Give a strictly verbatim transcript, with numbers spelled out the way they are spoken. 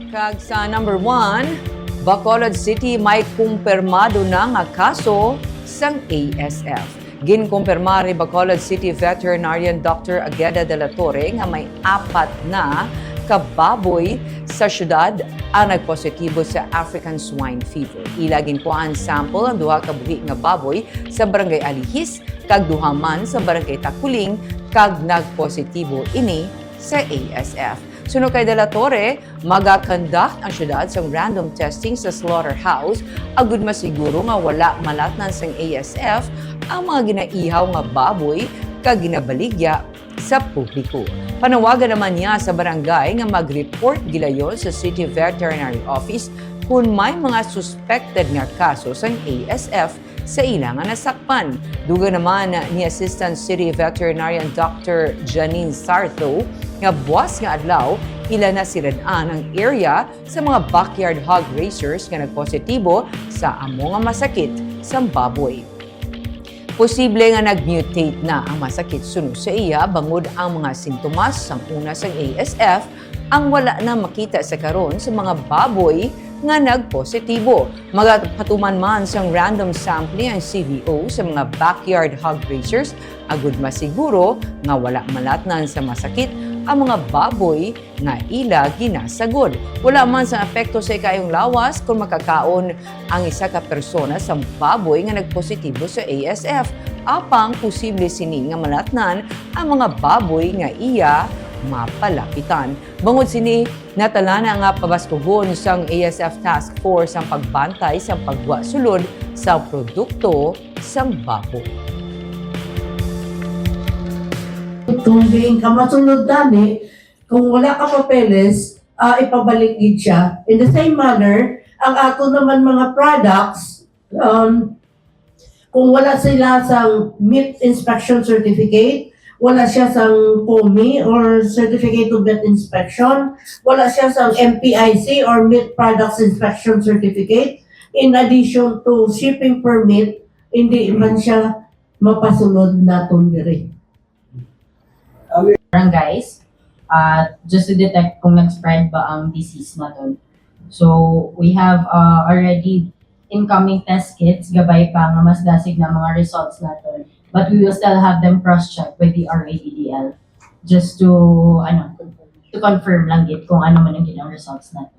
Kag sa number one, Bacolod City may kumpirmado na nga kaso sang A S F. Ginkumpirmar ni Bacolod City Veterinarian Doctor Agueda de la Torre nga may apat na ka baboy sa syudad ang nagpositibo sa African Swine Fever. Ila ginkuhaan sample ang duha ka buhi nga baboy sa Barangay Alihis kag duha man sa Barangay Taculing, kag nagpositibo ini sa A S F. Suno kay De La Torre, maga-conduct ang syudad sang random testing sa slaughterhouse agud masiguro nga wala malatnan sang A S F ang mga ginaihaw nga baboy kag ginabaligya sa publiko. Panawagan naman niya sa barangay nga mag-report gilayon sa City Veterinary Office kon may mga suspected nga kaso sang A S F sa ila nga nasakpan. Dugang naman ni Assistant City Veterinarian Doctor Janine Sarto nga buas nga adlaw ila na sirad-an ang area sa mga backyard hog raisers nga nagpositibo sa amo nga masakit sang baboy. Posible nga nag-mutate na ang masakit suno sa iya bangod ang mga sintomas sang una sang A S F ang wala na makita sa karon sa mga baboy nga nagpositibo. Magapatuman man sang random sampling ang C V O sa mga backyard hog raisers agud masiguro nga wala malatnan sa masakit ang mga baboy nga ila ginasagod. Wala man sang epekto sa ikaayong lawas kon makakaon ang isa ka persona sa baboy nga nagpositibo sa A S F. Apang posible sini nga malatnan ang mga baboy nga iya mapalapitan. Bangod sini, natala na nga pabaskugon sang A S F Task Force ang pagbantay sang pagwa sulod sa produkto sang baboy. Kung diin ka masulod gani, kung wala ka papeles, ah, ipabalik gid siya. In the same manner, ang ato naman mga products, um, kung wala sila sang meat inspection certificate, wala siya sang COMI or Certificate of Meat Inspection, wala siya sang M P I C or Meat Products Inspection Certificate, in addition to shipping permit, hindi man siya mapasulod naton diri. Barangays, uh, just to detect kung nag-spread ba ang disease naton. So, we have, uh, already incoming test kits, gabay pa nga mas dasig na mga results naton. But we will still have them cross-check with the R A D D L just to, ano, to confirm lang gid kung ano man ang gid ang results naton.